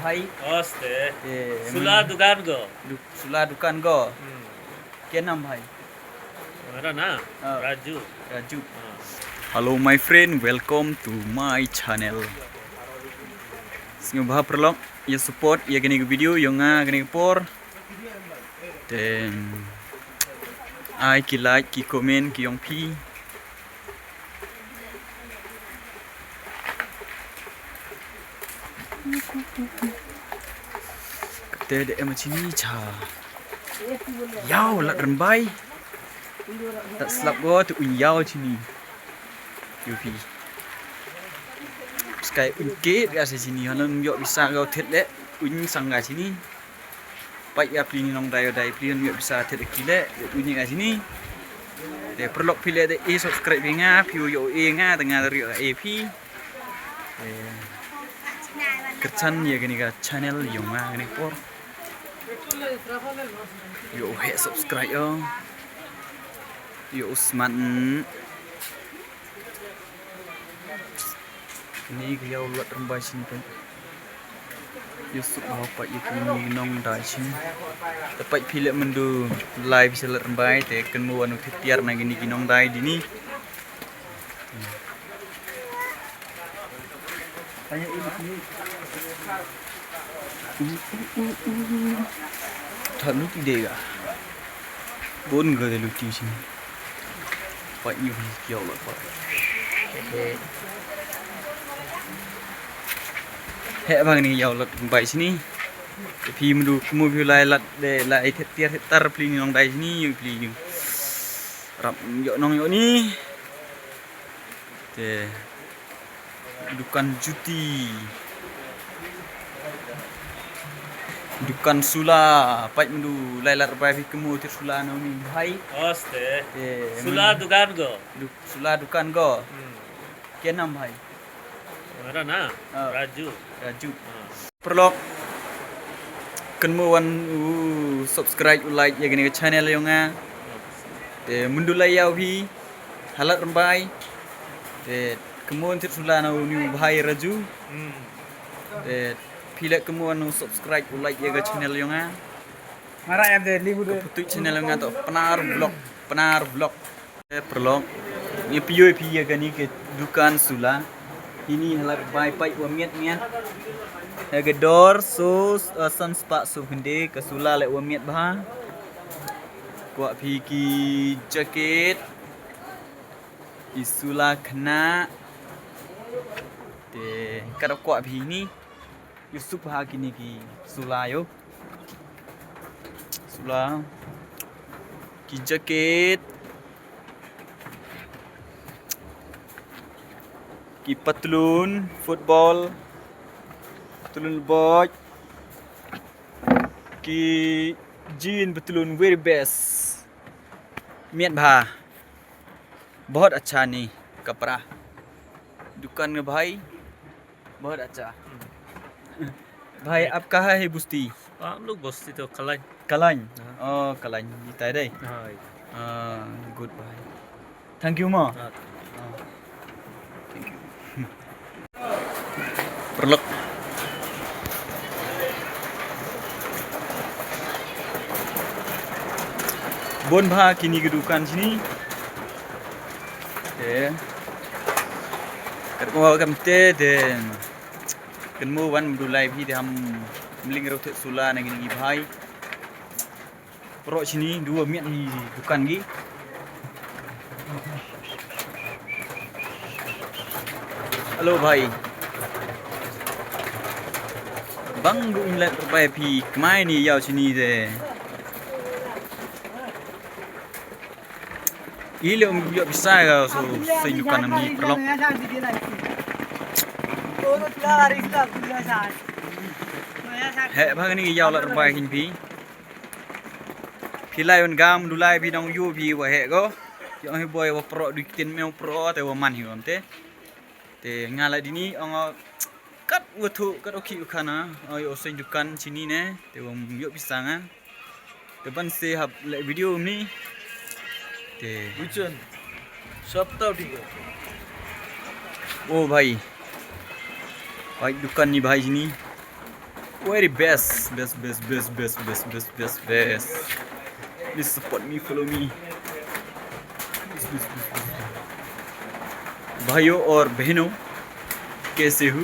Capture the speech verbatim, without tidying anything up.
भाई। नमस्ते। ए, सुला दुकान गो। दु-, सुला दुकान गो। हम्म। क्या नाम भाई? मेरा ना? हाँ। राजू। राजू। हाँ। Hello my friend, welcome to my channel. Sngewbha paralok, ïa support ïa kane ka video, ïa nga kane ka por. Te ai ki like, ki comment, ki ïong phi. Kate de em chini cha. Ïaw lad rynbai. Tat slap go te un ïaw chini. Ïoh phi. Skai un kit ga sa chini. Hanan ïoh bisa go thied le un sang ga chini. Pait ïa pli ni nong dai dai pli nong ïoh bisa thied ki le un ïa ga chini. Te paralok phi le de e subscribe ïa nga phi ïoh e nga te nga ri e phi. Te kyrchan ïa kane ka channel ïa nga kane por. Ïoh he subscribe ïoh. Ïoh smat. Ni ka ïaw lad rynbai shin peit. Ïoh suk bha pait ïa kine ki nong dai shin. Te pait phi leh myndu live sha lad rynbai te kynmaw wan u thied tiar na kine ki nong dai dini. Tha lut i dei ga. Bun ga de lut i shin. Pait ïa ki ïaw lad pait. He bang ni ïaw lad bai sini. Phi myndu kmu phi lai lad de lai thied tiar thied tar pli ni nong dai sini ïa pli ïa. Rap ïoh nong ïoh ni. Te dukan juti. Dukan sula, pait myndu lai lad rynbai phi kmu thied sula na uni bhai. नमस्ते। Te सुला दुकान गो। Du-, sula dukan go. हम्म। Kya naam bhai? मेरा ना? हाँ। राजू। राजू। हाँ। Paralok, kynmaw wan u subscribe u like ïa kane ka channel ïa nga. Te myndu lai ïa phi ha lad rynbai. Te kynmaw thied sula na uni u bhai Raju. Hmm. Te phi leh kynmaw wan u subscribe u like ïa ka channel ïa nga. Mara em de libu de. Ka putu channel ïa nga to Pnar Vlog, Pnar Vlog. Eh, paralok. Ngi phi ïoh phi ïa kane ka dukan sula. Ini ha lad rynbai pait wa miat miat. Ha ka dor so, eh, san spah so khynde ka sula leh wa miat bha. Kwah phi ki jacket. Ki sula khynnah. Te ka dok kwah phi ni. Ïoh suk bha kine ki sula ïoh. Sula. Ki jacket. Ki patlun football. Patlun boj. Ki jean patlun very best. Miat bha. बहुत अच्छा नहीं कपड़ा। दुकान में भाई बहुत अच्छा। भाई, आप कहाँ है बस्ती? हम लोग बस्ती तो कलाइन। कलाइन? हाँ। ओ, कलाइन, इताई दे? हाँ। हाँ, गुड भाई। Thank you, ma. हाँ। हाँ। Thank you. Paralok. Bun bha kini ki dukan sini. Te. Kat ko kam te te. Kynmaw wan myndu lai phi te ham mling rau thied sula na kini ki bhai. Pro sini dua miat ni dukan gi. Hello bhai. Bang du inlet rbai phi kmai ni ïaw sini te. Ile um ïoh pisa ga so sing dukan ni paralok. He bhang ni ïaw lat rbai hin phi. Phi lai wan gam du lai phi nong yu phi wa he go. Ïoh hi boi wa pro du ktien me pro te wa man hi wan te. Te nga la dini ong kat wa thu kat o ki u khana. Oi o sing dukan sini ne te wa ïoh pisa nga. Te ban se hap le video ni. Te. Buchon. Sab tau thik hai. O bhai. Bhai dukan ni bhai sini. Very best, best, best, best, best, best, best, best, best. Please support me, follow me. Best, best, best, best. भाइयों और बहनों, कैसे हो?